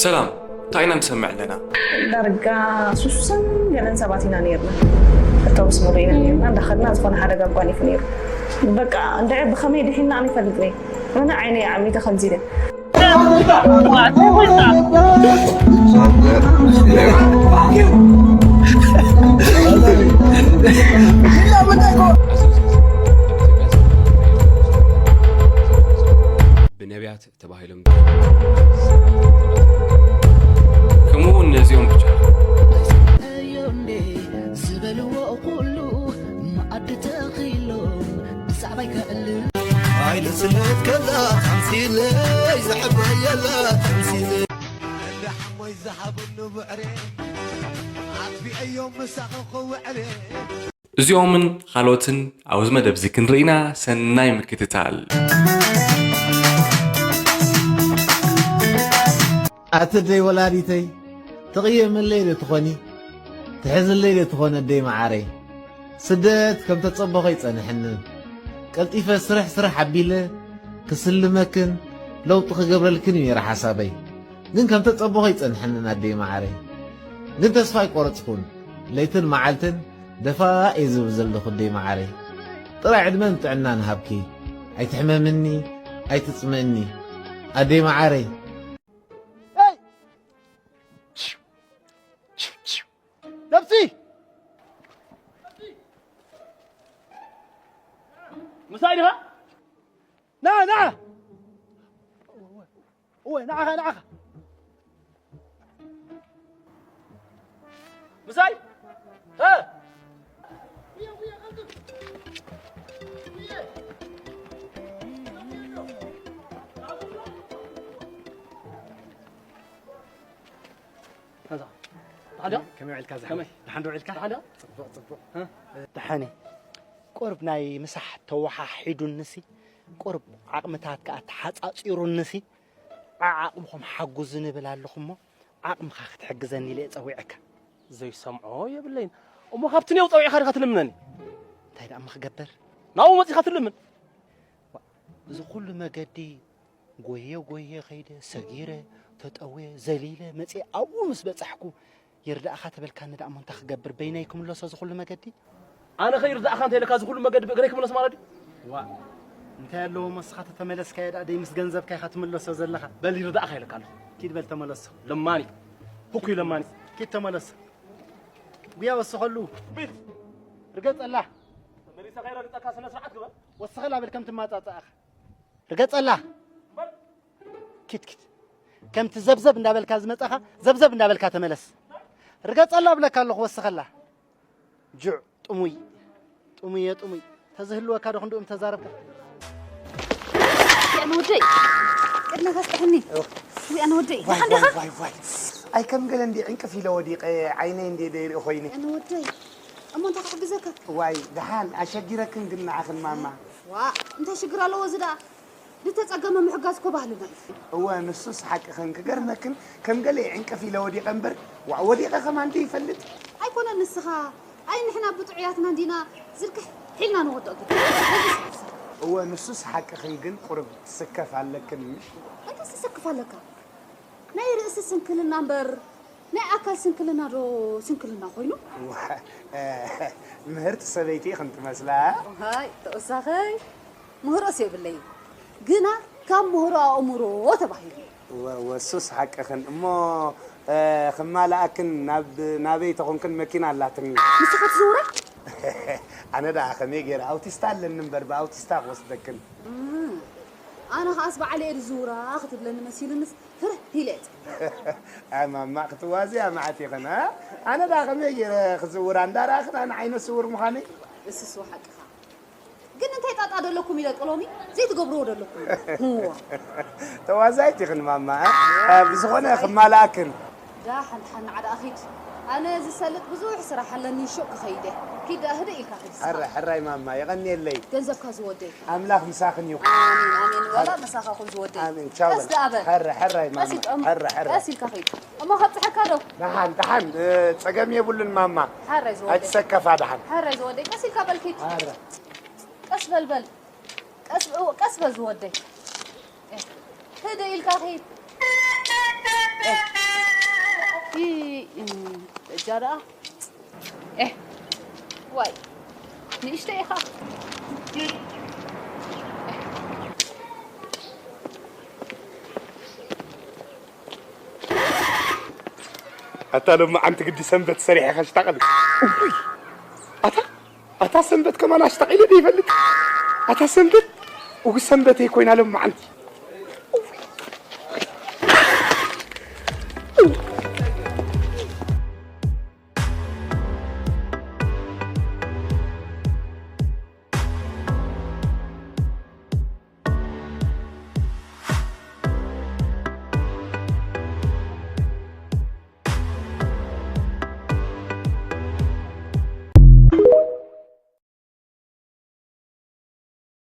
ሰላም፣ እንታይ ኢና ንሰምዕ ኣለና? ዳርጋ ሱሱን ገለን ሰባት ኢና ነርና። እቶም ስሙር ኢና ነርና እንዳኸድና ዝኾነ ሓደጋ ኣጓኒፉ ነይሩ። በቃ እንድዒ ብኸመይ ድሒና ኣነ ይፈልጥ ነይ ኣነ ዓይነ ይዓሚተ ከምዚ ኢለ ብነቢያት ተባሂሎም ከምኡ እውን ነዚኦም ብቻ ዝበልዎ ኩሉ መኣዲ ተኺሎም ብዛዕባይ ከዕልል ኣይልስለት ከላ ተምሲለይ ዘሕበየላ ተምሲለይ እንዳ ሓሞይ ዝሃበሉ ብዕሬ ኣጥቢዐዮም ምሳኺ ክውዕሬ እዚኦምን ካልኦትን ኣብዚ መደብ እዚ ክንርኢና ሰናይ ምክትታል። ኣቲ ደይ ወላዲተይ ትቕየምለይ ዶ ትኾኒ ትሕዝለይ ዶ ትኾን ኣደይ መዓረይ ስደት ከም ተጸበኾ ይጸንሐንን ቀልጢፈ ስርሕ ስርሕ ኣቢለ ክስልመክን ለውጢ ክገብረልክን እዩ ነይረ ሓሳበይ ግን ከም ተጸበኾ ይጸንሐንን ኣደይ መዓረይ ግን ተስፋ ኣይቆረጽኩን ለይትን መዓልትን ደፋ እየ ዝብል ዘለኹ ኣደይ መዓረይ ጥራይ ዕድመን ጥዕናን ሃብኪ ኣይትሕመምኒ ኣይትጽምእኒ ኣደይ መዓረይ ነብሲ ምሳይ ዲኻ ና ና እወ ንዓኻ ንዓኻ ምሳይ እ ከመይ ውዕልካ ዝሓወይ? ደሓን ዶ ውዕልካ? ደሓን ዶ? ጽቡቕ ጽቡቕ። ደሓን እየ። ቁርብ ናይ ምሳሕ ተወሓሒዱንሲ ቁርብ ዓቕምታት ከኣ ተሓጻጺሩንሲ ዓዓቕምኹም ሓጉዙኒ እብል ኣለኹ እሞ ዓቕምኻ ክትሕግዘኒ ኢለ እየ ጸዊዐካ። ዘይሰምዖ የብለይን። እሞ ካብቲ ኔው ጸዊዕኻ ዲኻ ትልምነኒ? እንታይ ደኣ እሞ ክገብር? ናብኡ መጺኻ ትልምን? እዚ ኩሉ መገዲ ጎየ ጎየ ከይደ ሰጊረ ተጠውየ ዘሊለ መፅየ ኣብኡ ምስ በፃሕኩ ይርዳእኻ ተበልካኒ ደኣ እሞ እንታይ ክገብር በይነይ ክምለሶ እዚ ኩሉ መገዲ ኣነ ከ ይርዳእኻ እንተ ኢለካ እዚ ኩሉ መገዲ ብእግረይ ክምለስ ማለት ድዩ ዋእ እንታይ ኣለዎ እሞ እስኻ ተተመለስካዮ ደኣ ደይ ምስ ገንዘብካ ኢኻ ትምለሶ ዘለኻ በል ይርዳእኻ ኢለካ ኣለኹ ኪድ በል ተመለሶ ለማኒ ህኩይ ለማኒ ኪድ ተመለሶ ጉያ ወስኸሉ ርገፀላ ተመሊሰ ከይረግፀካ ስነ ስርዓት ግበር ወስኸላ በል ከም ትማፃፃእኻ ርገፀላ ኪድ ኪድ ከምቲ ዘብዘብ እንዳበልካ ዝመፃኻ ዘብዘብ እንዳበልካ ተመለስ ርገፀላ እብለካ ኣለኹ ወስኸላ ጁዕ ጥሙይ ጥሙየ ጥሙይ ተዝህልወካ ዶ ክንድኡ ምተዛረብካ ኣነ ወደይ ቅድመ ከስጥሕኒ ኣነ ወደይ ደሓን ዲኻ ኣይ ከም ገለ እንዲ ዕንቅፍ ኢለ ወዲቐ ዓይነይ እንዲ ደይርኢ ኮይነ ኣነ ወደይ እሞ እንታይ ክሕግዘካ ዋይ ደሓን ኣሸጊረክን ግን ንዓኽን ማማ ዋእ እንታይ ሽግር ኣለዎ እዚ ደኣ ዝተፀገመ ምሕጋዝ እኮ ባህልና እዩ። እወ ንሱስ ሓቅኽን ክገርመክን ከም ገለ ዕንቅፍ ኢለ ወዲቐ እምበር ዋእ ወዲቐ ከማን ዶ ይፈልጥ። ኣይኮነን ንስኻ ኣይ ንሕና ብጥዑያትና እንዲና ዝርክሕሒልና ንወድቕ ግን። እወ ንሱስ ሓቅኽን ግን ቁሩብ ትስከፍ ኣለክን ምሽ። እንታስ ትሰክፍ ኣለካ ናይ ርእሲ ስንክልና እምበር ናይ ኣካል ስንክልና ዶ ስንክልና ኮይኑ? ምህርቲ ሰበይቲ ኢኽን ትመስላ። ዋይ ተወሳኸይ ምህሮስ የብለይን ግና ካብ ምህሮ ኣእምሮ ተባሂሉ እዩ። ወሱስ ሓቅኽን እሞ ኽማልኣክን ናብ ናበይ ተኾንክን መኪና ኣላትኒ። ንስኻ ትዝውራ? ኣነ ደኣ ኸመይ ገይረ ኣውቲስታ ኣለኒ እምበር ብኣውቲስታ ክወስደክን። ኣነ ኸኣስ በዓለይ እየ ዝዝውራ ክትብለኒ መሲሉንስ ህርህ ኢለ እየ ዝጸበ። ኣይ ማማ ክትዋዝያ መዓት ኢኽን ኣ ኣነ ደኣ ከመይ ገይረ ክዝውራ እንዳረኣኽን ኣነ ዓይነ ስውር ምዃነይ። እስስ ሓቅኻ ግን እንታይ ጣጣ ደለኩም ኢለ ጥሎሚ ዘይትገብርዎ ደለኩም። ተዋዛይት ኢኽን ማማ ኣ ብዝኾነ ክማልኣክን። ዳሓን ደሓን ንዓ ደኣ ኺድ ኣነ ዝሰልጥ ብዙሕ ስራሕ ኣለኒ ሹቕ ክኸይድ እየ ኪድ ደኣ ህድእ ኢልካ ኺድ እስኻ ሕራይ ሕራይ ማማ የቐንየለይ ገንዘብካ ዝወደይ ኣምላኽ ምሳኽን ይኹን ኣሜን ኣሜን ዋላ ምሳኻ ኹን ዝወደይ ኣሜን ቻው ቀስ ደኣ በል ሕራይ ሕራይ ማማ ቀስ ኢል ጥዑም ሕራይ ሕራይ ቀስ ኢልካ ኺድ እሞ ካብ ጽሕካ ዶ ደሓን ደሓን ጸገም የብሉን ማማ ሕራይ ዝወደይ ኣይትሰከፋ ደሓን ሕራይ ዝወደይ ቀስ ኢልካ በል ኺድ ቀስ በል በል ቀስ በል ዝወደይ ህድእ ኢልካ ኺድ ያ ደኣ። ኤህ፣ ዋይ፣ ንእሽተይ ኢኻ። ኣታ ሎማዓንቲ ግዲ ሰንበት ሰሪሐ ከሽታቕል። እውይ፣ ኣታ ኣታ ሰንበት ከማን ኣሽታቒለ ዶ ይፈልጥ? ኣታ ሰንበት፣ እው ሰንበተይ ኮይና ሎማዓንቲ።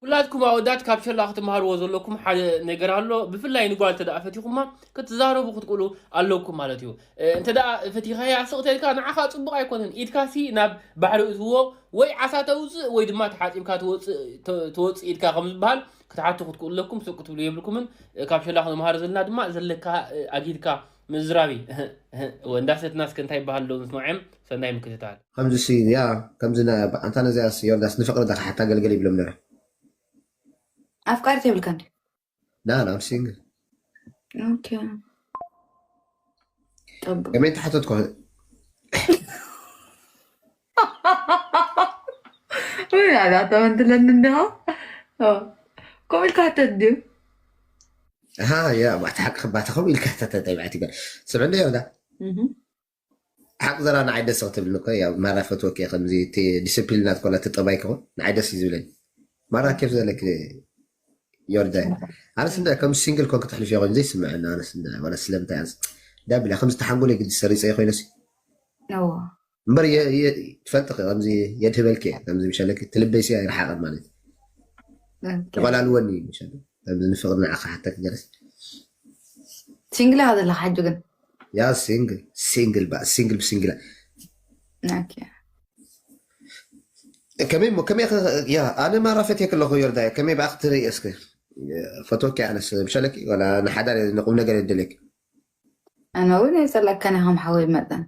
ኩላትኩም ኣወዳት ካብ ሸላ ክትመሃርዎ ዘለኩም ሓደ ነገር ኣሎ። ብፍላይ ንጓል እንተ ደኣ ፈቲኹማ ክትዛረቡ ክትክእሉ ኣለኩም ማለት እዩ። እ፣ እንተ ደኣ ፈቲኻያ ስቕ ተልካ ንዓኻ ጽቡቕ ኣይኮነን። ኢድካሲ ናብ ባሕሪ እትዎ ወይ ዓሳ ተውጽእ ወይ ድማ ተሓጺብካ ትወጽእ፣ ተ-፣ ትወጽእ ኢድካ ከም ዝበሃል ክትሓቱ ክትክእሉ ኣለኩም። ስቕ ክትብሉ የብልኩምን። እ፣ ካብ ሸላ ክንመሃር ዘለና ድማ ዘለካ፣ እ፣ ኣጊድካ ምዝራብ እዩ። እወ፣ እንዳሰትና እስከ እንታይ ይበሃል ኣሎ ንስማዕ እዮም። ሰናይ ምክትታል። ከምዚ ሲ፣ ያ፣ ከምዚ ና-፣ ኣንታ ነዚኣ ሲ፣ ዮርዳስ ንፍቕሪ ዳኻ ሓታ ገልገል ይብሎም ነረ። ኣፍቃሪት የብልካ እንዲ? ና፣ ና፣ I'm single። ኦኬ። ጠብቅ። ከመይ ተሓተትኩ? ወይ፣ ኣዛ ተመንትለኒ እንዲኻ? ኦ፣ ከምኡ ኢልካ ሓተት ድዩ? ኣሃ፣ ያ፣ ባቲ ሓቂ፣ ባቲ ከምኡ ኢልካ ተተጠቢዐት ይበል። ስምዕ እንዶ ዮርዳ። እህ። ሓቂ ዘራ ንዓይ ደስ ክትብልኒ እኮ፣ ያው ማራ ፈትወኪ እየ፣ ከምዚ እቲ ዲስፕሊን ናትኮ፣ እቲ ጠባይ ክኾን ንዓይ ደስ እዩ ዝብለኒ። ማራ ኬፍ ዘለኪ ዮርዳይ። ኣነስ እንዳ ከም ሲንግል ኮንክ ተሕልፊ ኮይኑ ዘይስምዐኒ፣ ኣነስ እንዳ፣ ዋላ ስለምንታይ ኣነስ ዳብላ ከምዚ ተሓንጎለ ግዲ ሰሪጸ ኮይነሲ። እዋ። እምበር የ-፣ የ-፣ ትፈልጢ ከምዚ የድህበልኪ እየ፣ ከምዚ ምሸለኪ ትልበይሲ ኣይረሓቐን ማለት እዩ። ኦኬ። ተባላልወኒ ምሸለ። ከምዚ ንፍቕሪ ንዓኻ ሓተክ ገለስ። ሲንግል ኢኻ ዘለኻ ሕጂ ግን? ያ ሲንግል፣ ሲንግል ባ፣ ሲንግል ብሲንግል። ኦኬ። ከመይ እሞ፣ ከመይ ከ፣ ያ፣ ኣነ ማራ ፈትየክ ኣለኹ ዮርዳይ፣ ከመይ ብኣኽ ትርኢ እስከ? ፈትወኪ ኣነስ ምሸለኪ፣ ወላ ንሓዳር ንቁም ነገር የደልየክ? ኣነ እውን የጸለካኒ ከም ሓወይ መጠን።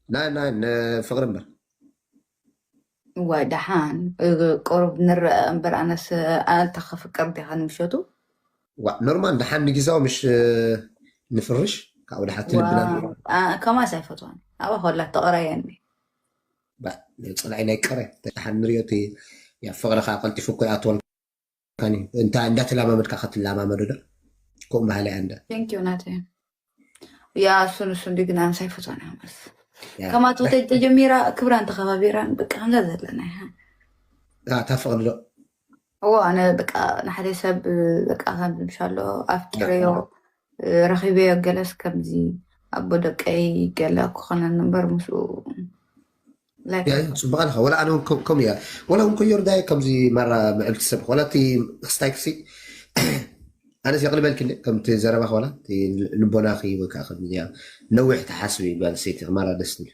ናይ፣ ናይ፣ ንፍቕሪ እምበር። እዋይ፣ ደሓን፣ እ፣ ቁሩብ ንረአ እምበር፣ ኣነስ፣ ኣንታ ከፍቅር ዲኻ ንምሸቱ? ዋ፣ ኖርማል፣ ደሓን ንጊዛዊ ምሽ፣ እ፣ ንፍርሽ፣ ካብኡ ደሓን ትልብና። ዋ፣ ኣ፣ ከማስ ኣይፈትዋን። ኣብኣ ከላ ተቕረየኒ። ባ፣ ጸላኢ ናይ ቀረ፣ ደሓን ንሪኦ እቲ፣ ያ፣ ፍቕርኻ ቀልጢፉ እኮ ይኣትወልካ። ካኒ፣ እንታ እንዳተላማመድካ ክትላማመዶ ዶ? ከምኡ ባህሊ ኣንዳ። Thank you ናተይ። ያ፣ እሱ ንሱ እንዲ ግን ኣነስ ኣይፈትዋን እየ፣ መስ። ያ። ከማቱ ተጀሚራ፣ ክብራን ተኸባቢራን፣ በቃ፣ ከምዛ ዘለና እያ። ያ፣ እታ ፍቕሪ ዶ? እዎ፣ ኣነ በቃ፣ ንሓደ ሰብ፣ በቃ፣ ከም ዝምሻሎ፣ ኣፍቂረዮ፣ ያ። ረኺበዮ፣ ገለስ ከምዚ፣ ኣቦ ደቀይ ገለ ክኾነኒ እምበር፣ ምስኡ ላይክ ያ፣ ጽቡቕ ኣለኻ። ወላ ኣነ እውን ከም-፣ ከምኡ እያ። ወላ እውን ኮዮር ዳይ ከምዚ ማራ ምዕብልቲ ሰብ፣ ወላ እቲ ክስታይ ክሲ፣ ኣነስ የቕልበልኪ እንደ፣ ከምቲ ዘረባኺ ወላ እቲ ልቦናኺ ወይ ከዓ ከምዚ እያ፣ ነዊሕ ትሓስቢ ጓል ሰይቲ ማራ ደስ ትብል።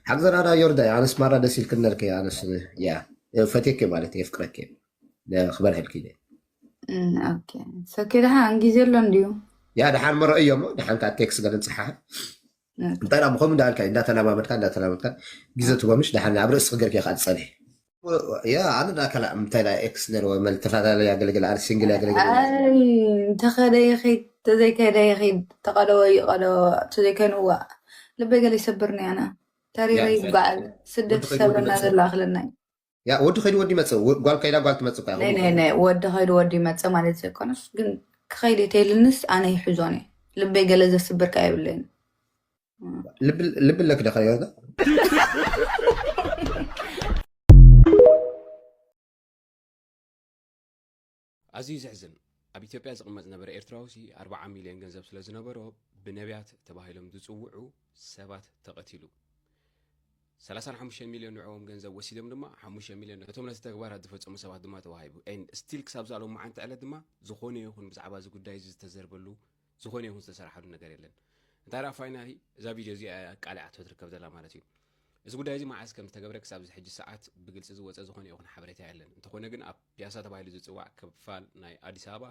ሓቂ ዘረባ ዮርዳይ፣ ኣነስ ማራ ደስ ኢልክኒ ነርኪ፣ ኣነስ፣ ያ፣ ፈትየኪ ማለት እየ፣ የፍቅረኪ እየ። ክበርሀልኪ እየ። እም፣ ኦኬ። ሰኪ ደሓን ግዜ ኣሎ እንድዩ? ያ፣ ደሓን መርኦ እዮ እሞ፣ ደሓን ከዓ ቴክስ ገለ ንጽሓሓ። ኦኬ። እንታይ ደኣ፣ ከምኡ እንዳበልካ፣ እንዳተላማመድካ፣ እንዳተላማመድካ፣ ግዜ ትጎምሽ፣ ደሓን ኣብ ርእሲ ክገርክ እየ ከዓ ትጸንሕ። ያ፣ ኣነ ዳ ከላ፣ እንታይ ዳ ኤክስ ነርወ፣ መል ተፈላለየ ኣገልግል፣ ኣነ ሲንግል ኣገልግል። ኣይ፣ እንተኸደ ይኺድ፣ ተዘይከደ ይኺድ፣ ተቐደወ ይቐደወ፣ ተዘይከንዋ። ልበይ ገለ ይሰብርኒ ኣነ። ተሪረ ያ፣ ይበዓል። ስደት ወዲ ኸይዱ ይሰብረና ወዲ ዘሎ መጽእ። ኣኽለና እዩ። ያ፣ ወዲ ኸይዱ ወዲ ይመጽእ። ወ-፣ ጓል ከይዳ ጓል ትመጽእ እኮ እያ። ናይ፣ ናይ፣ ናይ፣ ወዲ ኸይዱ ወዲ ይመጽእ ማለት ዘይኮነስ፣ ግን ክኸይድ እንተይልንስ ኣነ ይሕዞን እየ። ልበይ ገለ ዘስብር ከኣ የብለይን። ልብ-፣ ልብ ኣለኪ ዶ ከሪዮታ? ኣዝዩ ዘሕዝን፣ ኣብ ኢትዮጵያ ዝቕመጥ ዝነበረ ኤርትራዊ ሲ ኣርብዓ ሚልዮን ገንዘብ ስለ ዝነበሮ፣ ብነብያት ተባሂሎም ዝጽውዑ ሰባት ተቐቲሉ። ሰላሳን ሓሙሽተን ሚልዮን ንዕኦም ገንዘብ ወሲዶም ድማ፣ ሓሙሽተ ሚልዮን ነቶም ነቲ ተግባራት ዝፈጸሙ ሰባት ድማ ተዋሂቡ። And still ክሳብ እዛ ሎማዓንቲ ዕለት ድማ፣ ዝኾነ ይኹን ብዛዕባ እዚ ጉዳይ እዚ ዝተዘርበሉ፣ ዝኾነ ይኹን ዝተሰርሓሉ ነገር የለን። እንታይ ደኣ ፋይናሊ እዛ ቪድዮ እዚኣ ኣቃሊዓቶ ትርከብ ዘላ ማለት እዩ። እዚ ጉዳይ እዚ መዓስ ከም ዝተገብረ ክሳብ እዚ ሕጂ ሰዓት ብግልጺ ዝወጸ ዝኾነ ይኹን ሓበሬታ የለን። እንተኾነ ግን ኣብ ፒያሳ ተባሂሉ ዝጽዋዕ ክፋል ናይ ኣዲስ ኣበባ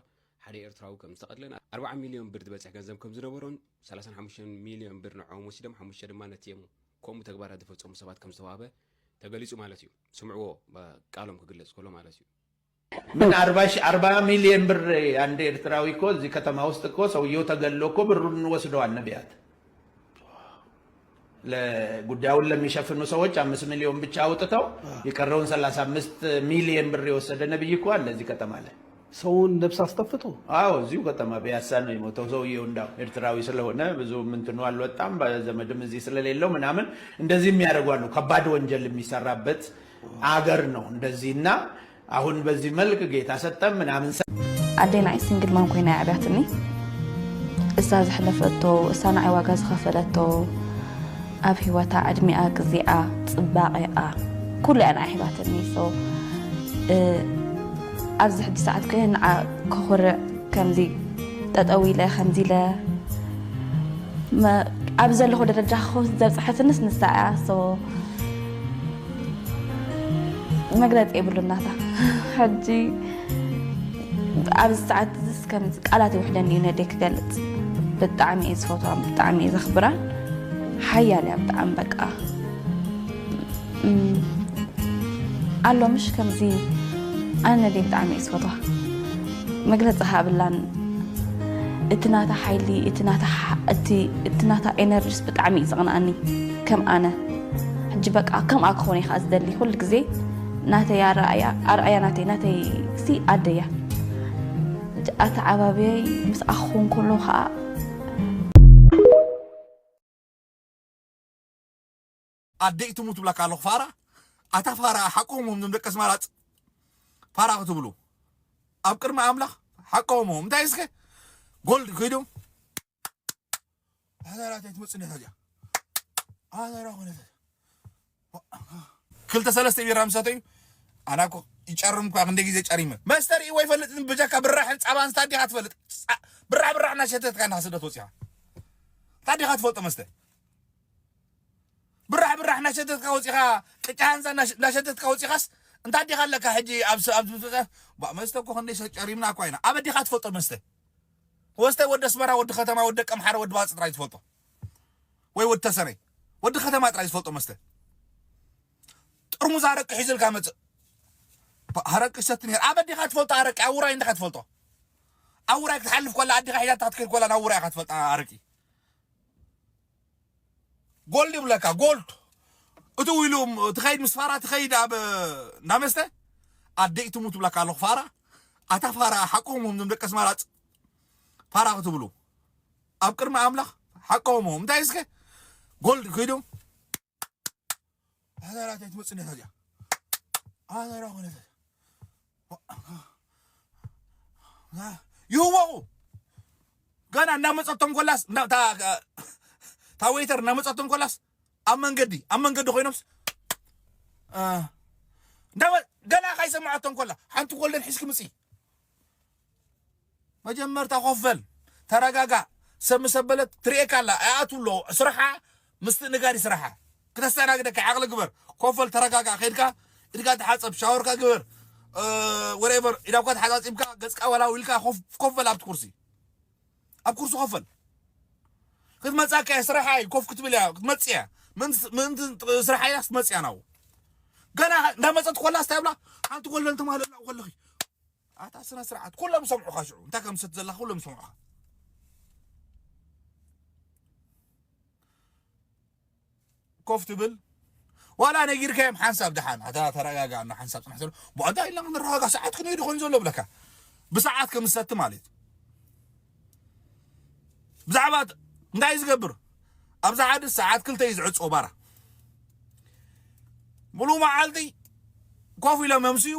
ሓደ ኤርትራዊ ከም ዝተቐትለን ኣርባዓ ሚልዮን ብር ዝበጽሕ ገንዘብ ከም ዝነበሮን ሰላሳን ሓሙሽተን ሚልዮን ብር ንዕኦም ወሲዶም ሓሙሽተ ድማ ነቲ እዮም ከምኡ ተግባራት ዝፈጸሙ ሰባት ከም ዝተዋህበ ተገሊጹ ማለት እዩ። ስምዕዎ፣ ቃሎም ክግለጽ ከሎ ማለት እዩ። ምን አርባ ሺህ አርባ ሚሊዮን ብር አንድ ኤርትራዊ እኮ እዚህ ከተማ ውስጥ እኮ ሰውየው ተገሎ እኮ ብሩን ወስደዋል ነቢያት። ለጉዳዩን ለሚሸፍኑ ሰዎች አምስት ሚሊዮን ብቻ አውጥተው የቀረውን ሰላሳ አምስት ሚሊዮን ብር የወሰደ ነብይ እኮ አለ እዚህ ከተማ ላይ። ሰውን ነብስ አስጠፍቶ አዎ እዚሁ ከተማ ፒያሳ ነው የሞተው ሰውየው። እንዳው ኤርትራዊ ስለሆነ ብዙ ምንትኑ አልወጣም፣ በዘመድም እዚህ ስለሌለው ምናምን እንደዚህ የሚያደርጉ አሉ። ከባድ ወንጀል የሚሰራበት አገር ነው እንደዚህና አሁን በዚህ መልክ ጌታ ሰጠም ምናምን ሰ- ኣደይ ንዓይ ሲንግል ማም ኮይና እያ ኣዕብያትኒ። እሳ ዘሕለፈቶ፣ እሳ ንዓይ ዋጋ ዝኸፈለቶ፣ ኣብ ህይወታ ዕድሚኣ፣ ግዜኣ፣ ጽባቐኣ፣ ኩሉ እያ ንዓይ ሂባትኒ። So፣ እ፣ ኣብዚ ሕጂ ሰዓት ኮይነ ንዓ ከኹርዕ፣ ከምዚ ጠጠው ኢለ፣ ከምዚ ኢለ፣ መ-፣ ኣብ ዘለኹ ደረጃ ክኸውስ ዘብጽሐትንስ ንሳ እያ። So፣ መግለጺ የብሉን ናታ። ሕጂ ኣብዚ ሰዓት እዚስ ከምዚ ቃላት ይውሕደኒ እዩ ነደይ ክገልጽ። ብጣዕሚ እየ ዝፈትዋን ብጣዕሚ እየ ዘኽብራን። ሓያል እያ ብጣዕሚ በቃ። እም፣ ኣሎ ምሽ ከምዚ ኣነ ነደይ ብጣዕሚ እየ ዝፈትዋ። መግለጺ ሃብላን እቲ ናታ ሓይሊ፣ እቲ ናታ ሓ-፣ እቲ፣ እቲ ናታ ኤነርጂስ ብጣዕሚ እዩ ዘቕንኣኒ። ከም ኣነ። ሕጂ በቃ ከምኣ ክኾን እየ ከዓ ዝደሊ። ኩሉ ግዜ ናተይ ኣረኣያ፣ ኣርኣያ ናተይ፣ ናተይ ሲ ኣደያ። ሕጂ ኣተዓባብየይ ምስኣ ክኾን ከሎ ከዓ ኣደይ ትሙት ብላካ ኣለኹ ፋራ። ኣታ ፋራ ሓቆም እዮም ደቂ ኣስመራ ፅ-፣ ፋራ ክትብሉ ኣብ ቅድሚ ኣምላኽ ሓቆም እዮም። እንታይ እስከ ጎልድ ኮይዶም ኣዛራት ኣይትመፅኒ እያ። ኣዛራ ኮነት ክልተ ሰለስተ ቢራ ምስ ሰተዩ ኣና እኮ ይጨርም እኳ ክንደይ ግዜ ጨሪመ መስተ ርእይዎ ኣይፈልጥን። ብጀካ ብራሕን ፃባን ስታ ዲኻ ትፈልጥ? ፃ-፣ ብራሕ ብራሕ እናሸተትካ እንዳ ስደት ወፂኻ እንታይ ዲኻ ትፈልጦ መስተ? ብራሕ ብራሕ እናሸተትካ ወፂኻ፣ ቅጫ ሃንሳ እናሸ-፣ እናሸተትካ ወፂኻስ እንታይ ዲኻ ኣለካ ሕጂ? ኣብ ስ-፣ ኣብ ዝምፅእ ባ መስተ እኮ ክንደይ ሰብ ጨሪምና እኳ ኢና። ኣበ ዲኻ ትፈልጦ መስተ? ወስተ ወዲ ኣስመራ፣ ወዲ ከተማ፣ ወዲ ደቂ ኣምሓራ፣ ወዲ ባጽ ጥራይ ዝፈልጦ ወይ ወዲ ተሰነይ፣ ወዲ ከተማ ጥራይ ዝፈልጦ መስተ። ጥርሙዝ ኣረቂ ሒዝልካ መጽእ። ባ-፣ ኣረቂ ሰቲ ነይር። ኣበ ዲኻ ትፈልጦ ኣረቂ? ኣብ ውራይ እንዲኻ ትፈልጦ? ኣብ ውራይ ክትሓልፍ ኮላ፣ ኣዲኻ ሒዛታ ክትከይድ ኮላ ናብ ውራይ ኢኻ ትፈልጣ ኣረቂ። ጎልድ ይብለካ፣ ጎልድ። እትው ኢሉ ትኸይድ፣ ምስ ፋራ ትኸይድ ኣብ እንዳመስተ፣ ኣደይ ትሙት ይብለካ ኣለኹ። ፋራ፣ ኣታ ፋራ፣ ሓቆም እዮም እዞም ደቂ ኣስመራ ፅ-፣ ፋራ ክትብሉ። ኣብ ቅድሚ ኣምላኽ ሓቆም እዮም። እንታይ እስከ? ጎልድ ኮይዶም፣ ኣዛራት ኣይትመፅኒ እያ። ኣዛራ ኮነት። ይህወቑ። ገና እናመፀቶም ኮላስ፣ እንዳ-፣ እታ፣ እታ ዌይተር እናመፀቶም ኮላስ፣ ኣብ መንገዲ፣ ኣብ መንገዲ ኮይኖምስ፣ እ፣ እንዳመ-፣ ገና ካይሰማዓቶም ኮላ፣ ሓንቲ ጎልደን ሒዝኪ ምፂ። መጀመርታ ኮፍ በል፣ ተረጋጋእ። ሰብ ምስ ኣበለት ትርእየካ ኣላ፣ ኣይኣቱ ኣሎ። ስራሓ ምስትእንጋድ እዩ ስራሓ። ክተስተኣናግደካ ዓቕሊ ግበር። ኮፍ በል፣ ተረጋጋእ። ከይድካ ኢድካ ተሓጸብ፣ ሻወርካ ግበር፣ እ፣ ወሬቨር፣ ኢዳኳ ተሓጻጺብካ፣ ገጽካ ዋላ ኢልካ ኮፍ፣ ኮፍ በል ኣብቲ ኩርሲ። ኣብ ኩርሲ ኮፍ በል። ክትመጻካ እያ፣ ስራሓ እዩ፣ ኮፍ ክትብል እያ፣ ክትመጽእ እያ። ምእንቲ፣ ምእንቲ ስራሓ ኢላ ክትመጽእ እያ ናብኡ። ገና እንዳመጸት ኮላ ስታይ ብላ፣ ሓንቲ ጎልደን ትማለላ ከለኺ። ኣታ ስነ ስርዓት፣ ኩሎም ይሰምዑኻ ሽዑ። እንታይ ከም ትሰቲ ዘለኻ ኩሎም ይሰምዑኻ። ኮፍ ትብል፣ ዋላ ነጊርካዮም ሓንሳብ ደሓን፣ ኣታ ተረጋጋእ፣ እና ሓንሳብ ጽናሕ ዘሎ፣ ብዕዳ ኢልና ክንረጋጋ፣ ሰዓት ክንሄድ ይኾን ዘሎ ብለካ። ብሰዓት ከም ዝሰቲ ማለት እዩ። ብዛዕባ ት-፣ እንታይ ዝገብር? ኣብዛ ሓደ ሰዓት ክልተ እዩ ዝዕጾ ባራ። ሙሉእ መዓልቲ ኮፍ ኢሎም መምስዩ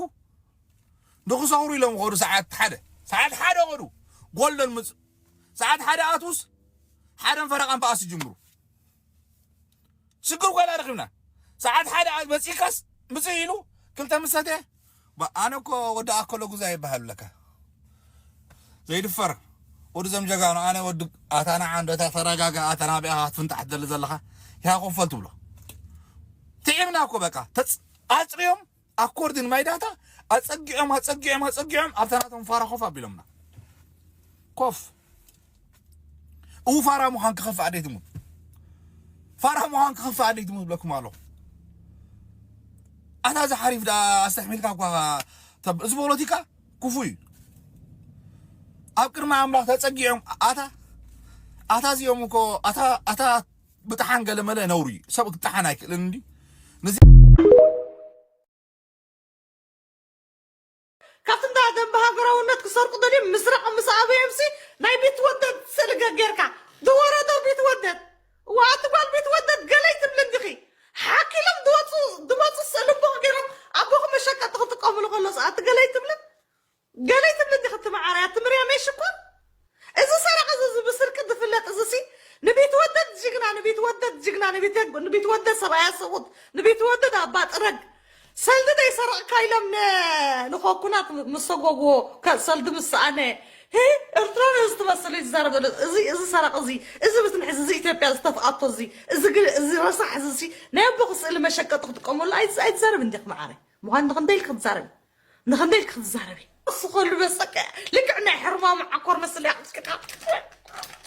ንኽሰኽሩ ኢሎም ኸዱ። ሰዓት ሓደ፣ ሰዓት ሓደ ኸዱ። ጎልደን ምጽ-፣ ሰዓት ሓደ ኣትውስ፣ ሓደን ፈረቓን በኣስ ይጅምሩ። ሽግር ኮይና ረኺብና። ሰዓት ሓደ መጺእካስ፣ ምጽእ ኢሉ፣ ክልተ ምሰተ፣ ባ-፣ ኣነ እኮ ወዲ ኣከሎ ጉዛ ይበሃል ለካ። ዘይድፈር። ወዲ ዘም ጀጋኑ፣ ኣነ ወዲ ኣታ ንዓ እንዶ እታ ተረጋጋ፣ ኣታ ናቢኣ ክትፍንጣሕ ትደሊ ዘለኻ፣ ኢኻ ኮፈል ትብሎ። ትዒብና እኮ በቃ፣ ተጽ-፣ ኣጽርዮም፣ ኣኮርዲን ማይ ዳታ፣ ኣጸጊዖም፣ ኣጸጊዖም፣ ኣጸጊዖም፣ ኣብታ ናቶም ፋራ ኮፍ ኣቢሎምና። ኮፍ። እው ፋራ ምዃን ክኸፍእ ኣደይ ትሙት። ፋራ ምዃን ክኸፍእ ኣደይ ትሙት ብለኩም ኣለኹ። ኣታ እዚ ሓሪፍ ደኣ ኣስተሕሚልካ እኳ ተብ-፣ እዚ ፖለቲካ ክፉእ እዩ። ኣብ ቅድሚ ኣምላኽ ተጸጊዖም ኣታ፣ ኣታ እዚኦም እኮ፣ ኣታ፣ ኣታ ብጥሓን ገለ መለ ነውሪ እዩ። ሰብ ክጥሓን ኣይክእልን እንዲ። ነዚ ካብቲ እንዳ ደንበ ሃገራውነት ክሰርቁ ደልዮም ምስራቕ ምስ ኣብዮምሲ ናይ ቢትወደድ ስእሊ ገ-፣ ጌርካ ዝወረዶ ቢትወደድ። እዋ፣ ኣቲ ጓል ቢትወደድ ገለይ ትብሊ እንዲኺ። ሓኪሎም ዝወፁ፣ ዝወፁ ስእሊ ኣቦኺ ገይሮም ኣቦኺ መሸቀጢ ክጥቀምሉ ከሎስ ኣቲ ገለይ ትብሊ? ገለይ ትብሊ እንዲኺ? እቲ መዓረይ፣ ኣቲ ምርያመይ ሽኮር። እዚ ሰረቕ እዚ፣ እዚ ብስርቂ ዝፍለጥ እዚሲ ንቢትወደድ ጅግና፣ ንቢትወደድ ጅግና፣ ንቢት-፣ ንቢትወደድ ሰብኣያ ስቑት፣ ንቢትወደድ ኣባ ጥረግ። ሰልዲ ደይ ሰረቕካ ኢሎም ን-፣ ንኾኩናት ምስ ሰጎግዎ፣ ከ-፣ ሰልዲ ምስ ሰኣነ፣ ሄ፣ ኤርትራ ነዚ ትመስል እዩ ዝዛረብ ዘሎ። እዚ፣ እዚ ሰረቕ እዚ፣ እዚ ብትንሒ እዚ፣ እዚ ኢትዮጵያ ዝተፍኣቶ እዚ፣ እዚ ግ-፣ እዚ ረሳሕ እዚ ሲ፣ ናይ ኣቦኺ ስእሊ መሸቀጢ ክጥቀመሉ ኣይ-፣ ኣይትዛረብ እንዲኺ መዓረይ። ምዃን ንኽንደይ ኢልኪ ክትዛረቢ? ንኽንደይ ኢልኪ ክትዛረቢ? እሱ ኸሉ በሰቀ ልክዕ ናይ ሕርማ መዓኮር መስል እያ ክትክታ።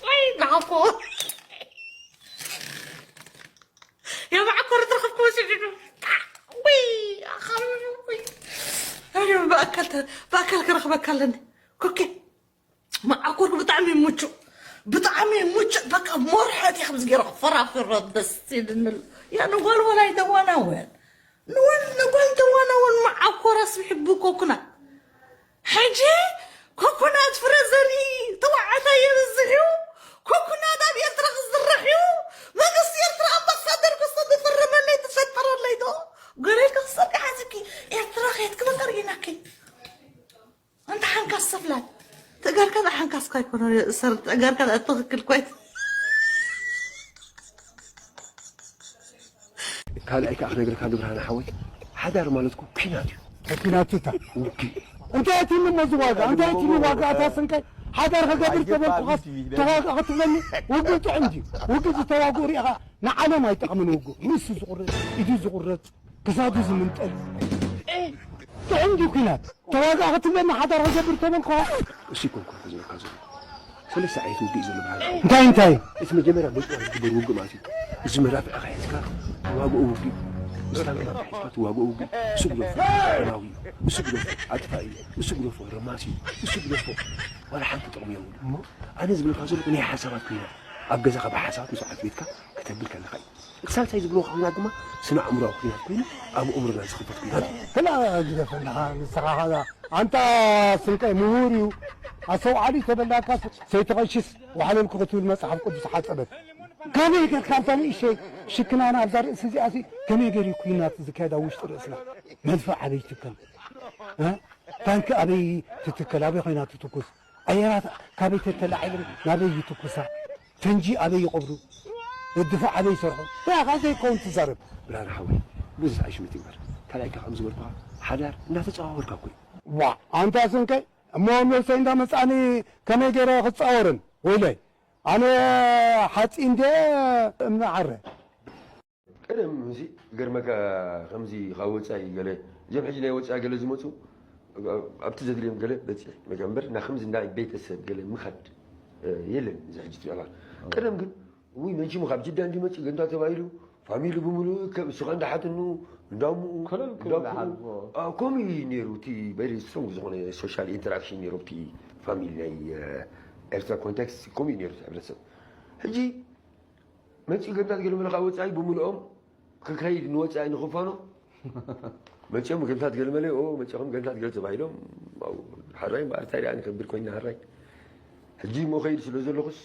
ወይ መዓኮር። ያ መዓኮር ትረኽብኩ መስል እዩ። ወይ ኣኻሉ ወይ። ኣረ ብኣካል ተ-፣ ብኣካል ክረኽበካ ኣለኒ። ኮኬ። መዓኮር ብጣዕሚ ሙቹ። ብጣዕሚ ሙቹ። በቃ ሞርሐት እየ ከምዚ ገይረ ክፈራፍሮ ደስ ይልንል። ያ ንጓል ወላይ ደዋናወን። ንወን ንጓል ደዋናወን መዓኮር ኣስቢሑ ብኮኩና። ሕጂ ኮኩናት ፍረ ዘርኢ ተባዕታይ የብዝሕ እዩ። ኮኩናት ኣብ ኤርትራ ክዝራሕ እዩ። መንግስቲ ኤርትራ ኣምባሳደር ክስቶ ዝፈረመለይ ትፈጠረለይ ዶ? ገረይ ክስቶ ሓዝኪ ኤርትራ ከየት ክበቀር ኢናኪ። ኣንታ ሓንካስ ሰፍላት። ተጋርካ ሓንካስ ካይኮነ ሰር ተጋርካ ትኽክል ኮይት። ካልኣይ ከዓ ክነግረካ እንዶ ብርሃነ ሓወይ፣ ሓዳር ማለት እኮ ኲናት እዩ። ኲናት እታ። ውግእ። እንታይ እቲ እሞ እዚ ዋጋ? እንታይ እቲ ዋጋ? ኣታ ስንቀይ ሓዳር ከገብር ተበልኩኻስ ተዋጋ ክትብለኒ? ውግእ ጥዑም ድዩ? ውግእ ዝተዋግኡ ሪኢኻ ንዓለም ኣይጠቕምን ውግእ። ርእሱ ዝቑረጽ፣ ኢዱ ዝቑረጽ፣ ክሳዱ ዝምንጠል። ጥዑም ድዩ ኲናት? ተዋጋ ክትብለኒ ሓዳር ከገብር ተበልኩኻ? እሱ ይኮንኩ ዝብለካ ዘሎ። ሰለስተ ዓይነት ውግእ እዩ ዘሎ ብሃገር። እንታይ እንታይ? እቲ መጀመርያ በጭዋ ዝግበር ውግእ ማለት እዩ። እዚ መዳፍዕ ሒዝካ ትዋግኦ ውግእ፣ ምስ ታንኪ ሒዝካ ትዋግኦ ውግእ፣ እሱ ግደፎ፣ ረማዊ እዩ፣ እሱ ግደፎ፣ ኣጥፋኢ እዩ፣ እሱ ግደፎ፣ ረማሲ እዩ፣ እሱ ግደፎ፣ ዋላ ሓንቲ ጥቕሚ የብሉን። ኣነ ዝብለካ ዘለኹ ናይ ሓሳባት ኲናት፣ ኣብ ገዛኻ ብሓሳባት ምስ ዓርኪ ቤትካ ከተብል ከለኻ እዩ። ሳልሳይ ዝብልዎ ኲናት ድማ ስነ ኣእምሮኣዊ ኲናት ኮይኑ ኣብ ኣእምሮና ዝኽፈት ኲናት እዩ። ክላ ግደፈና ንስኻ ኻዛ ኣንታ ስንቀይ ምሁር እዩ ኣስተውዓሊ ተበላካ ሰይተቐሽስ ዋሕለልኩ ክትብል መጽሓፍ ቅዱስ ሓጸበት። ከመይ ጌርካ ኣብዛ ንእሽተይ ሽክናና ኣብዛ ርእሲ እዚኣሲ ከመይ ገይሩ እዩ ኲናት ዝካየድ ኣብ ውሽጢ ርእስና? መድፍዕ ኣበይ ይትከል? እ? ታንኪ ኣበይ ትትከል? ኣበይ ኮይና ትትኩስ? ኣየራት ካበይ ተተላዒለን ናበይ ይትኩሳ? ፈንጂ ኣበይ ይቐብሩ? ድፋዕ ኣበይ ይሰርሑ? እንታይ ኢኻ ዘይከውን ትዛረብ? ብርሃነ ሓወይ፣ ብዙሕ ኣይሽምት ይግበር። ካልኣይ ካብ ከምዚ ዝበልኩኻ ሓዳር እናተጸዋወርካ እኮ እዩ። ዋ፣ ኣንታ ስንቀይ፣ እሞ ነብሰይ እንዳመጻኒ ከመይ ገይረ ክጻወርን? ወይለይ፣ ኣነ ሓጺን ድየ እምኒ ዓረ? ቀደም እዚ ገርመካ ከምዚ ካብ ወጻኢ ገለ፣ እዞም ሕጂ ናይ ወጻኢ ገለ ዝመጹ፣ ኣብቲ ዘድልዮም ገለ በጺሕ መገ እምበር፣ እና ከምዚ እንዳ ቤተሰብ ገለ ምኻድ፣ እ፣ የለን። እዚ ሕጂ ትሪኦ ኣለኻ። ቀደም ግን፣ ውይ፣ መንሽሙ ካብ ጅዳ እንዲ መጺኡ ገንታ ተባሂሉ፣ ፋሚሊ ብምሉኡ ከም እሱ ከ እንዳሓትኑ፣ እንዳምኡ፣ ኮለል ክብል እንዳምኡ። ሓድጎ። አ፣ ከምኡ እዩ ነይሩ። እቲ very strong ዝኾነ ሶሻል ኢንተራክሽን ነይሩ፣ እቲ ፋሚሊ ናይ፣ እ፣ ኤርትራ ኮንቴክስት ከምኡ እዩ ነይሩ፣ እቲ ሕብረተሰብ። ሕጂ መጺኡ ገንታት ገለመለ ካብ ወጻኢ ብምልኦም ክከይድ ንወጻኢ ንኽፋኖ መጺኦም ገንታት ገለመለ፣ ኦ፣ መጺኹም ገንታት ገለ ተባሂሎም፣ ኣብኡ ሓራይ እምበኣር እንታይ ደኣ ንከብር ኮይና ሓራይ። ሕጂ እሞ ከይድ ስለ ዘለኹስ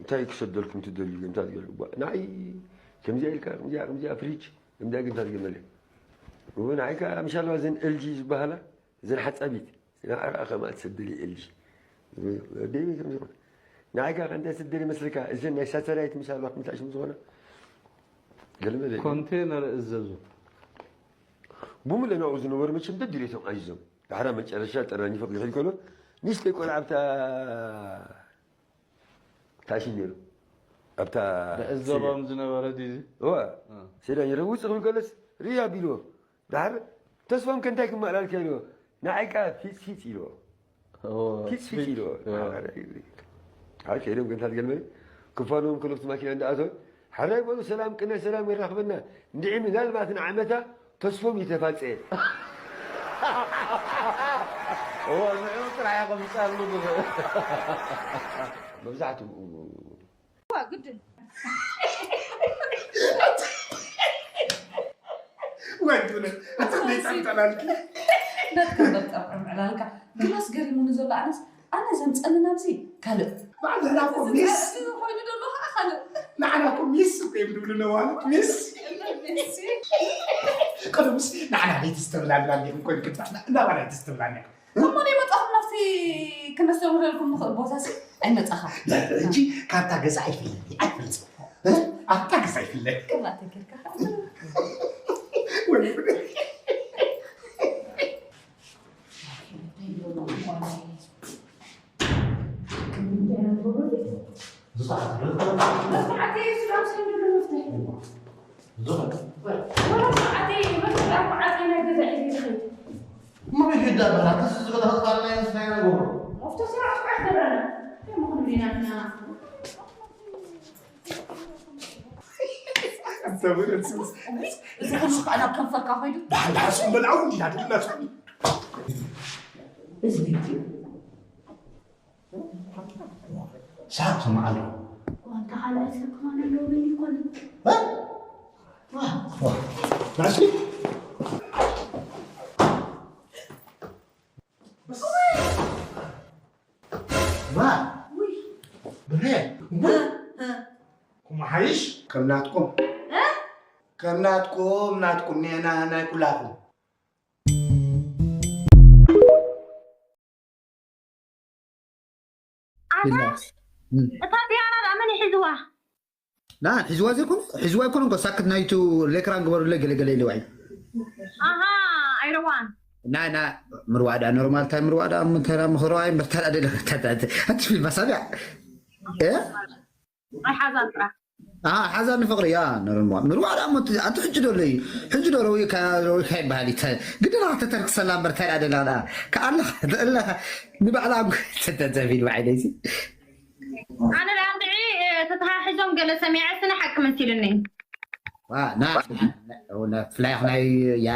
እንታይ ክሰደልኩም ትደልዩ ገንታት ገለ? ዋ፣ ንዓይ ከምዚኣ ኢልካ፣ ከምዚኣ፣ ከምዚኣ ፍሪጅ፣ ከምዚኣ ገንታት ገለመለ። ኦ፣ ንዓይ ከኣ ምሻልባ እዘን ኤል ጂ ዝበሃላ እዘን ሓጻቢት፣ ንዓኣ ከማኣ ትሰደሊ ኤል ጂ። ወደይ ከም ዝኾነ። ንዓይ ከኣ እንታይ ትሰደሊ መስልካ? እዘን ናይ ሳተላይት ምሻልባ ከምታ ሽም ዝኾነ። ገለመለ። ኮንቴነር እዘዙ። ብሙለ ናብኡ ዝነበሩ መቸም ደድሌቶም ኣዚዞም። ዳሕራ መጨረሻ ጠራኒፎ ክድሕል ከሎ፣ ንእሽተይ ቆልዓ ኣብታ ታሽን ነይሩ። ኣብታ ብዕዘቦም ዝነበረ ድዩ እዚ? እዋ። እ። ሴዳ ነይሩ። ውጽእ ክብል ከሎስ፣ ርያ ቢልዎ። ዳሕር ተስፎም ከ እንታይ ክመኣላልካ ኢልዎ፣ ንዓይ ከኣ ፊጽ ፊጽ ኢልዎ። ኪት ፊት ኢሉ። ኣይ፣ ከይዶም ገንታት ገልመል ክፋኖም ክለብቲ ማኪና እንዳኣተወ፣ ሓራይ በሉ ሰላም ቅነ ሰላም የራኽበና። እንድዒ ምናልባት ንዓመታ ተስፎም ይተፋጸየ። እዎ፣ ንዕኡ ጥራሕ ኢኹም ጸርሉ ግብእ። መብዛሕትኡ እዋ፣ ግድን። ወይ ጉድ! ኣታ ዘይጠልጠላልኪ። ናትካ በጣም ዕላልካ። ግናስ ገሪሙኒ ዘሎ ኣነስ፣ ኣነ ዘምጸኒ ናብዚ ካልእ። ባዕልና እኮ ሚስ። እዚ ኮይኑ ዘሎ ከዓ ካልእ። ንዓና እኮ ሚስ እኮ እዮም ዝብሉና ማለት ሚስ። ሚስ። ቅድምስ ንዓና ኣይትስተብላልና እንዲኹም ኮይንኩም፣ ንዓና ኣይትስተብላልና። እሞ ናይ መጻኹም ናብቲ ክነስተምህረልኩም ንኽእል ቦታ ሲ ኣይመጻኻ። ሕጂ ካብታ ገዛ ኣይፍለኒ፣ ኣይፍለኒ። እ? ኣብታ ገዛ ኣይፍለኒ። ቅራተ ጌርካ። ወይ ጉድ። እዚ ኩሉ ከዓ ናብ ከንፈርካ ከይዱ። ደሓን ደሓን ስቕ በል፣ ዓው እንዲና ድልና ስቕ። እዚ ሳቅ ስማዕ ኣሎ። ዋንታ ካልኣይ ሰብ ከማን ኣለዎ በይኑ ይኮን? እ? ዋ፣ ዋ፣ ናስሪ? ዋ፣ ብሬ፣ እ፣ እ። ኩምሓይሽ? ከም ናትኩም። እ? ከም ናትኩም፣ ናትኩም፣ ናይ፣ ናይ፣ ናይ ኩላኩም። ኣታ ኢላ። እም። እታ ዲያና ደኣ መን ይሒዝዋ? ላ፣ ሒዝዋ ዘይኮነ፣ ሒዝዋ ኣይኮነን እኮ፣ ሳክት ናይቱ ሌክራን ግበሩለይ ገለ ገለ ኢልዋ እዩ። ኣሃ፣ ኣይረዋን። ናይ፣ ናይ፣ ምርዋእ ደኣ ኖርማል፣ እንታይ ምርዋእ ደኣ፣ እንታይ ደኣ ምኽርዋ እዩ፣ እምበር፣ እንታይ ደኣ ደለ፣ እንታይ ደኣ፣ እንታይ ደኣ፣ ኣቲ ፊልም ኣሳቢያ። እ? ኣይሓዛን ጥራሕ። ኣሃ፣ ሓዛን ንፍቕሪ፣ ያ፣ ኖርማል። ምርዋእ ደኣ፣ እሞ፣ ኣቲ ሕጂ ዶ ኣለዩ? ሕጂ ዶ ረዊእካ፣ ረዊእካ ይበሃል እዩ። ግድና ከተተርክሰላ እምበር፣ እንታይ ደኣ ደላ ደኣ። ከኣለኻ፣ ተእለኻ፣ ንባዕላ እኮ፣ ተተተ ፊልም ዓይነይሲ። ኣነ ደኣ እንድዒ፣ እ፣ ተተሓሒዞም ገለ ሰሚዐ ስነ ሓቂ መሲሉኒ። ዋ፣ ና፣ ና፣ ና፣ ፍላይ ናይ፣ ያ፣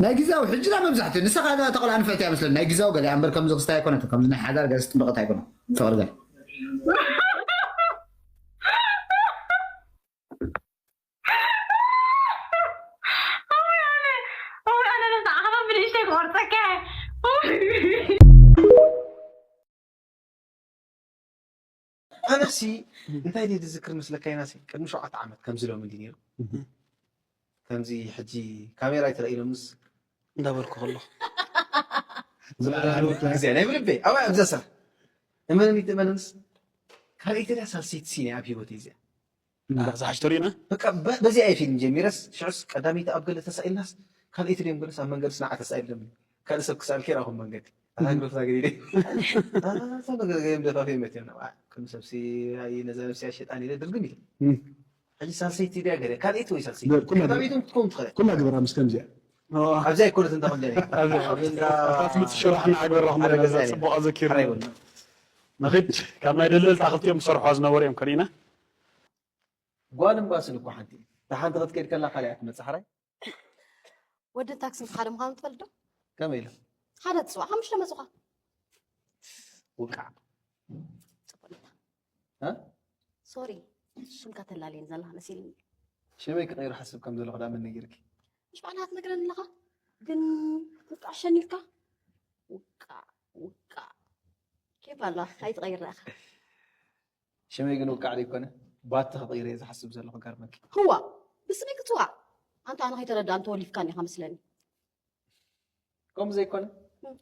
ናይ ግዛዊ ሕጂ ዳ መብዛሕትኡ ንስኻ ዳ ተቆልዓ ንፍዕቲ እያ መስለኒ። ናይ ግዛዊ ገለ እምበር ከምዚ ክስታይ ኣይኮነትን። ከምዚ ናይ ሓዳር ገለ ጽብቕቲ ኣይኮነን። ፍቕሪ ገለ። እውይ፣ ኣነ፣ እውይ፣ ኣነ ንስኻ ብንእሽተይ ክቆርጸካ እየ። ኣነሲ እንታይ ድየ ዝዝክር መስለካ፣ ዮናስ? ቅድሚ ሸውዓተ ዓመት ከምዚ ሎሚ እንዲ ነይሩ። እህ። ከምዚ ሕጂ ካሜራ ኣይተራእዩሎምስ እንዳበልኩ ከለኹ። ዝብላ ግዜ ናይ ብልበይ፣ ኣብ ኣብዛ ስራሕ። እመንኒ፣ ትእመንንስ፣ ካልኣይቲ ድያ ሳልሰይቲ ሲነ ኣብ ህይወተይ እዚኣ። እዛ ሕጂ ተሪእና? በቃ፣ በ-፣ በዚኣ እየ ፊልም ጀሚረስ፣ ሽዑስ ቀዳመይቲ ኣብ ገለ ተሳኢልናስ፣ ካልኣይቲ ድዮም ገለስ ኣብ መንገድስ ንዓ ተሳኢሎም። ካልእ ሰብ ክሳልኪ ራኹም መንገዲ። ኣታ ግደፍ፣ እዛ ገዲደ። ኣታ መገ-፣ ገም ደፋፊ መትዮም። ንዓ፣ ከም ሰብሲ፣ ኣይ፣ ነዛ ነብሲ ኣሸጣን ኢለ ድርግም ኢለ። እም። ሕጂ ሳልሰይቲ ድያ ገለ፣ ካልኣይቲ ወይ ሳልሰይቲ? በል፣ ኩላ ቀዳመይቶም ክትከውን ትኽእል። ኩላ ግበራ ምስ ከምዚኣ። ኦ። ኣብዚ ኣይኮነት እንተ ከምዚኣ ነይራ። ኣብዚ። ኣብ እንዳ ኣታ ትምጽእ ሽራሕ ንዓግበራ ሓደ ገዛ እያ። ጽቡቕ ኣዘኪርና። ሓራይ ጎና። ንኺድ፣ ካብ ናይ ደለልታ ክልቲኦም ዝሰርሑዋ ዝነበሩ እዮም ከሪእና። ጓል እምባስል እኮ ሓንቲ። እታ ሓንቲ ክትከይድ ከላ ካልእ እያ ትመጽእ፣ ሓራይ? ወድን ታክስን ሓደ ምዃኑ ትፈልጥ ዶ? ከመይ ኢለ? ሓደ ትጽዋዕ፣ ሓሙሽተ መጹኻ። ውቃዕ። ጽቡቕ ኢልካ። እ? ሶሪ፣ ሽምካ ተላልየኒ ዘለኻ መሲልኒ። ሽመይ ክቐይሮ ሓስብ ከም ዘለኹ ደኣ መን ነጊርኪ? ምሽ ባዕልኻ ትነግረኒ ኣለኻ። ግን ውቃዕ ሸኒፍካ? ውቃዕ፣ ውቃዕ። ኬፍ ኣላ፣ ኣይትቐይር ኢኻ። ሽመይ ግን ውቃዕ ዘይኮነ፣ ባቲ ክቕይር እየ ዝሓስብ ዘለኹ፣ ገርመኪ። ህዋ፣ ብስመይ ክትዋዕ? ኣንታ ኣነ ከይተረዳእኒ ተወሊፍካኒ ኢኻ መስለኒ። ከምኡ ዘይኮነ፣ እም።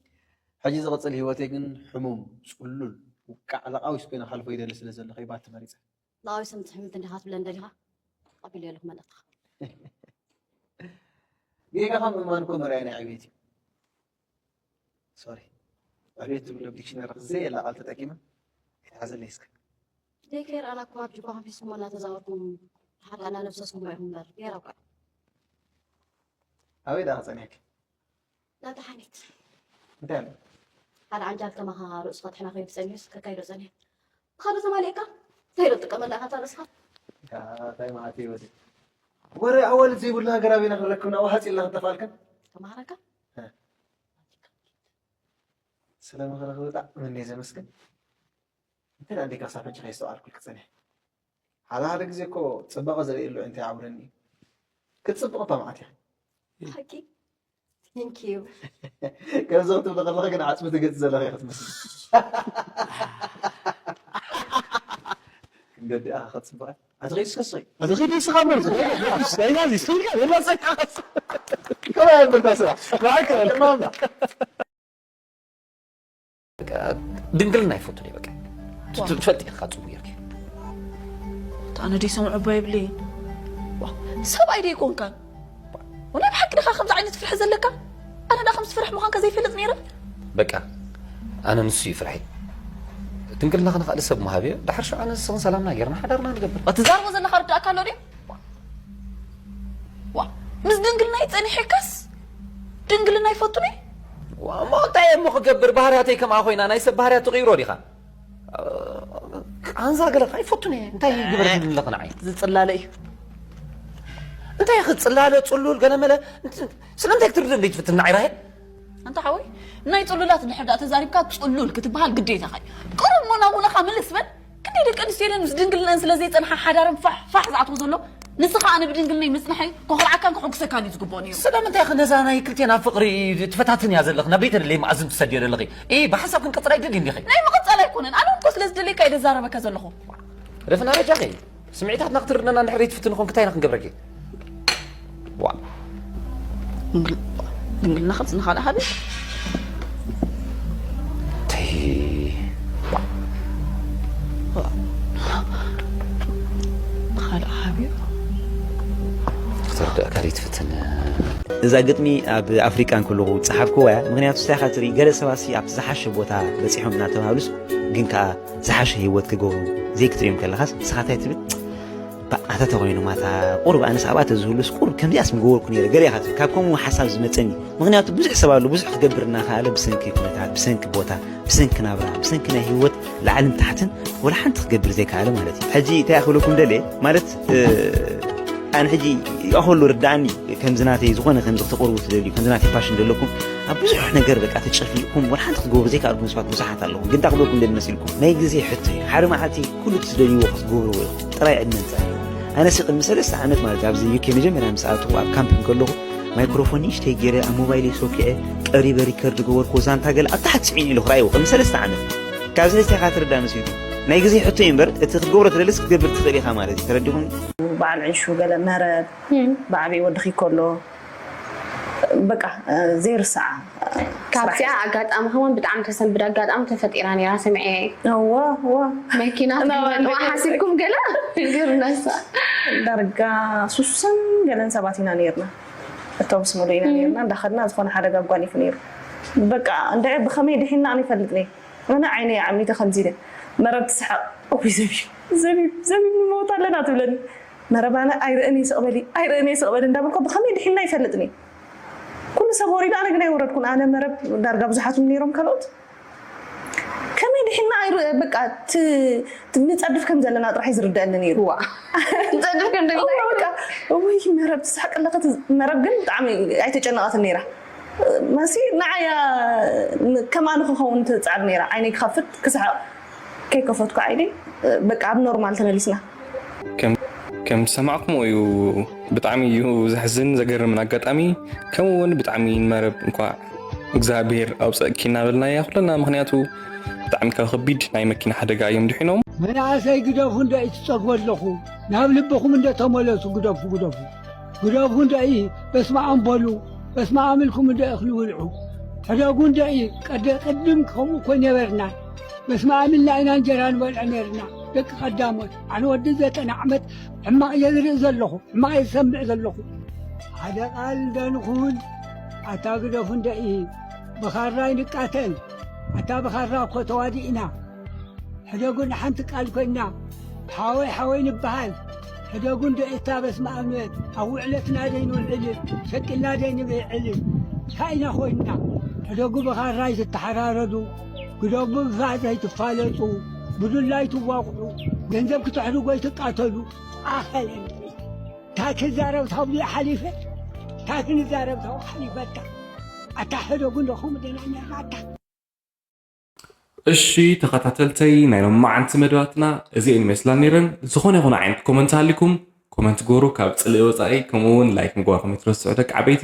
ሕጂ ዝቕጽል ህይወተይ ግን ሕሙም፣ ጽሉል፣ ውቃዕ፣ ለቃዊስ ኮይነ ከሕልፎ ይደሊ ስለ ዘለኹ እየ ባቲ መሪጸ። ለቃዊስ እምንቲ ሕምንቲ እንዲኻ ትብለኒ ደሊኻ? ተቐቢለዮ ኣለኹ መልእኽትኻ። ጌጋኻ ምእማን እኮ መርኣያ ናይ ዕቤት እዩ። ሶሪ። ዕቤት ትብሎ ዲክሽነሪ ዘየላ ቃል ተጠቂመ። ኣይትሓዘለይ እስከ። ደይ ከይረኣና እኮ ኣብ ጅባኹም ሒዝኩሞ እናተዛወርኩም፣ ደሓር ከኣ እናነብሰስኩሞ ኢኹም እምበር፣ ጌራ እኮ። ኣበይ ደኣ ጸኒሕኪ? ናብታ ሓኔት። እንታይ ኣሎ? ሓደ ዓንጃል ተማኻ ርእስኻ ትሕና ከይዱ ጸኒሑስ ከካይዶ ጸኒሑ። ብኻዶ ተማሊእካ እንታይ ዶ ትጥቀመላ ኢኻ እታ ርእስኻ? ያ፣ እንታይ ማለት እዩ ወዲ? ወረ ኣዋልድ ዘይብሉ ሃገር ኣበይና ክንረክብ? ናብኡ ሃጽ ኢልና ክንጠፍኣልካ? ተማሃረካ? እ። ስለ ምኽርኺ ብጣዕሚ እንድየ ዘመስግን። እንተ ደኣ እንዲካ ክሳብ ሕጂ ከየስተውዓልኩልኪ ጸኒሐ። ሓደ ሓደ ግዜ እኮ ጽባቐ ዘርእየሉ እንታይ ይዓብረኒ እዩ። ክትጽብቕ እኳ መዓት ኢኻ። ሓቂ? Thank you። ከምዚ ክትብሊ ከለኺ ግን ዓጽሚ ትገጽ ዘለኺ ኢኺ ትመስሊ። ክንገዲ ኢኻ ክትጽብቐ። ኣቲ ኸይዲ እስከ ስኺ። ኣቲ ኸይዲ እስኻ እምበር። ስታይላ እዚ ስታይልካ የላ ጸኒሓ። ከመይ ኣይበልካ ስራሕ? ብሓቂ በል። ማማ። በቃ ድንግልና ይፈቱ ደይ በቃ። ዋ። ትፈልጥ ኢኻ ጽቡቅ ጌርኪ። ኣነ ደይ ሰምዖ እባ ይብለይ። ዋ፣ ሰብኣይ ደይ ኮንካን? ወላ ብሓቂ ድኻ ከምዚ ዓይነት ፍርሒ ዘለካ? ኣነ ዳ ከምዚ ፍርሒ ምዃንካ ዘይፈልጥ ነይረ? በቃ ኣነ ንሱ እዩ ፍርሒ። ድንግልና ክንኻእል ሰብ ምሃብ እዩ። ድሓር ሽዑ ኣነ ንስኽን ሰላምና ጌርና ሓዳርና ንገብር። ትዛርቦ ዘለኻ ርዳእካ ኣሎ ድዩ? ዋ፣ ምስ ድንግልና ይጸኒሐካስ ድንግልና ይፈቱኒ? ዋ፣ እሞ እንታይ እሞ ክገብር? ባህርያተይ ከምኣ ኮይና ናይ ሰብ ባህርያት ትቕይሮ ዲኻ? ቃንዛ ገለ ኣይፈቱን እየ። እንታይ ግበር ትብል ኣለኺ ንዓይ? ዝጽላለ እዩ። እንታይ ክጽላለ ጽሉል ገለ መለ? ስለምንታይ ክትርድእ እንዴት ትፍትን ንዓይ ራሄል? ኣንታ ሓወይ፣ ናይ ጽሉላት እንድሕር ደኣ ተዛሪብካ ጽሉል ክትበሃል ግዴታኻ እዩ። ቅሩብ ሞና ሞናኻ ምልስ በል። ክንደይ ደቂ ኣንስትዮ ኢለን ምስ ድንግልነን ስለ ዘይጸንሓ ሓዳረን ፋሕ ፋሕ ዝኣትዎ ዘሎ፣ ንስኻ ኣነ ብድንግልነይ ምጽንሐይ ከኹርዓካን ከሐጉሰካን እዩ ዝግብኦ ነይሩ። ስለምንታይ ኢኺ ነዛ ናይ ክልቴና ፍቕሪ ትፈታትንያ ዘለኺ? ናብ ዘይተደለየ መኣዝን ትሰድዮ ዘለኺ? ኢ፣ ብሓሳብ ክንቅጽል ኣይደልይን ዲኺ? ናይ ምቕጻል ኣይኮነን። ኣነ እኮ ስለ ዝደለየካ እየ ደዛረበካ ዘለኹ። ረፍና በጃኺ። ስምዒታትና ክትርድነና እንድሕር ዘይትፍትን ኾንኪ እንታይ ኢና ክንገብረኪ? ዋ። ድንግል-፣ ድንግልና ኸብጽ ንኻልእ ሃቢ? ተይ። ዋ። ንኻልእ ሃቢ? ክትርድኣካ ዘይትፍትን። እዛ ግጥሚ ኣብ ኣፍሪቃ እንከለኹ ጸሓፍኩዋ እያ። ምኽንያቱ ንስኻ ትርኢ፣ ገለ ሰባትሲ ኣብቲ ዝሓሸ ቦታ በጺሖም እናተባህሉስ ግን ከኣ ዝሓሸ ህይወት ክገብሩ ዘይክትርእዮም ከለኻስ፣ ንስኻ እንታይ ትብል? ባእ፣ ኣታ ተኾይኑ ማታ ቁሩብ ኣነስ ኣብኣ ተዝህሉስ ቁሩብ ከምዚኣስ ምገበርኩ ነይረ፣ ገለ ኢኻ ትብል። ካብ ከምኡ ሓሳብ ዝመጸኒ። ምኽንያቱ ብዙሕ ሰብ ኣሎ፣ ብዙሕ ክገብር እናኸኣለ ብሰንኪ ኩነታት፣ ብሰንኪ ቦታ፣ ብሰንኪ ናብራ፣ ብሰንኪ ናይ ህይወት ላዕልን ታሕትን ወላ ሓንቲ ክገብር ዘይከኣለ ማለት እዩ። ሕጂ እንታይ ክብለኩም ደልየ? ማለት፣ እ፣ ኣነ ሕጂ ይኣኸሉ ርድኣኒ፣ ከምዚ ናተይ ዝኾነ ከምዚ ክተቕርቡ ትደልዩ፣ ከምዚ ናተይ ፋሽን ዘለኩም፣ ኣብ ብዙሕ ነገር በቃ ተጨፍሊቕኩም፣ ወላ ሓንቲ ክትገብሩ ዘይከኣልኩም ሰባት ብዙሓት ኣለኹም። ግን እንታይ ክብለኩም ደሊ መሲልኩም? ናይ ግዜ ሕቶ እዩ። ሓደ መዓልቲ ኩሉ እቲ ትደልይዎ ክትገብርዎ ኢኹም። ጥራይ ዕድመ ምጻእ እዩ። ኣነሲ ቅድሚ ሰለስተ ዓመት ማለት እዩ፣ ኣብዚ ዩ ኬ መጀመርያ ምስ ኣተኹ ኣብ ካምፕ እንከለኹ፣ ማይክሮፎን ንእሽተይ ገይረ ኣብ ሞባይለይ ሶኪዐ ቀሪበ ሪከርድ ገበርኩዎ። ዛንታ ገለ ኣብ ታሕቲ ስዒኑ ኢለኹ፣ ረኣይዎ፣ ቅድሚ ሰለስተ ዓመት። ካብዚ ሕጂ እንታይ ኢኻ ትርዳእ መሲልኩም? ናይ ግዜ ሕቶ እዩ እምበር፣ እቲ ክትገብሮ ትደልስ ክትገብር ትኽእል ኢኻ ማለት እዩ። ተረዲኹም? በዓል ዕሹ ገለ መረብ፣ እም። ብዓብዪ ወድኺ ከሎ፣ በቃ፣ እ፣ ዘይርስዓ፣ እ፣ ካብዚኣ ስራሕ። ኣጋጣሚ ከማን ብጣዕሚ ተሰንብድ ኣጋጣሚ ተፈጢራ ነይራ፣ ሰሚዐ። እወ፣ እወ። መኪና እናባለ ትመጥዋ ሓሲብኩም ገለ? ግርነሳ። ዳርጋ ሱሰን ገለን ሰባት ኢና ነይርና። ኣውቶቡስ ሙሉእ ኢና እም። ነይርና፣ እንዳኸድና ዝኾነ ሓደጋ ኣጓኒፉ ነይሩ። በቃ፣ እንድዒ ብኸመይ ድሒና ኣነ ይፈልጥ ነይ። ኣነ ዓይነይ ዓሚተ ከምዚ ኢለ። መረብ ትስሕቕ፣ "እውይ፣ ዘቢብ፣ ዘቢብ፣ ዘቢብ ንመውት ኣለና" ትብለኒ። መረብ ኣነ ኣይርእን እየ፣ ስቕ በሊ፣ ኣይርእን እየ፣ ስቕ በሊ እንዳበልኩ ብኸመይ ድሒና ይፈልጥኒ። ኩሉ ሰብ ወሪዱ፣ ኣነ ግን ኣይወረድኩን። ኣነ መረብ ዳርጋ ብዙሓት እዮም ነይሮም ካልኦት። ከመይ ድሒና ኣይር-፣ በቃ፣ ት-፣ ት-፣ ንጸድፍ ከም ዘለና ጥራሕ እዩ ዝርደኣኒ ነይሩ። ዋ። ንጸድፍ ከም ዘለና እዋ፣ በቃ፣ እውይ፣ መረብ ትስሕቕ ኣለኸ፣ ት-፣ መረብ ግን ብጣዕሚ ኣይተጨነቐትን ነይራ። መሲ ንዓያ ን-፣ ከማን ክኸውን ትጽዕር ነይራ። ዓይነይ ክኸፍት ክስሕቕ ከይከፈትኩ ዓይነይ በቃ ኣብ ኖርማል ተመሊስና። ከም፣ ከም ዝሰማዕኩምዎ እዩ። ብጣዕሚ እዩ ዘሕዝን ዘገርምን ኣጋጣሚ። ከምኡ እውን ብጣዕሚ ንመረብ እንኳዕ እግዚኣብሔር ኣውፀእኪ እናበልና እያ ኩለና። ምኽንያቱ ብጣዕሚ ካብ ከቢድ ናይ መኪና ሓደጋ እዮም ድሒኖም። መናእሰይ ግደፉ እንዶ እዩ ትጸግቡ ኣለኹ። ናብ ልብኹም እንዶ ተመለሱ፣ ግደፉ፣ ግደፉ። ግደፉ እንዶ እዩ፣ በስመ ኣብ በሉ፣ በስመ ኣብ ኢልኩም እንዶ እኽሊ ብልዑ። ሕደጉ እንዶ እዩ፣ ቀደ-፣ ቅድም ከምኡ እኮ ነበርና። በስመ ኣብ ኢልና ኢና እንጀራ ንበልዕ ነርና። ደቂ ቀዳሞት፣ ኣነ ወዲ ዘጠና ዓመት ሕማቕ እየ ዝርኢ ዘለኹ፣ ሕማቕ እየ ዝሰምዕ ዘለኹ። ሓደ ቃል እንዶ ንኹን፣ ኣታ ግደፉ እንዶ እዩ፣ ብኻራ ይንቃተል። ኣታ ብኻራ እኮ ተዋዲእና። ሕደጉ ንሓንቲ ቃል ኮይና፣ ሓወይ ሓወይ ንበሃል። ሕደጉ እንዶ እታ በስመ ኣብ ንበል። ኣብ ውዕለትና ደይ ንውዕል፣ ሸቂልና ደይ ንብዕል። እንታይ ኢና ኮይንና? ሕደጉ ብኻራ ኣይትተሓራረዱ፣ ግደጉ ብፋእ ዘይትፋለጡ፣ ብዱላ ኣይትዋቕዑ፣ ገንዘብ ክትሕድጉ ኣይትቃተሉ። ኣኸለኒ እንታይ ክዛረብ ታብሊኡ ሓሊፈ እንታይ ክንዛረብ ታብኡ ሓሊፈታ። ኣታ ሕደጉ እንደኹም ደናኛ ኣታ። እሺ ተኸታተልተይ ናይ ሎማዓንቲ መደባትና እዚአን ይመስላ ነይረን። ዝኾነ ይኹን ዓይነት ኮመንት ሃሊኩም ኮመንት ግበሩ፣ ካብ ፅልኢ ወፃኢ። ከምኡ እውን ላይክ ምግባርኩም ይትረስዑ ደቂ ዓበይቲ።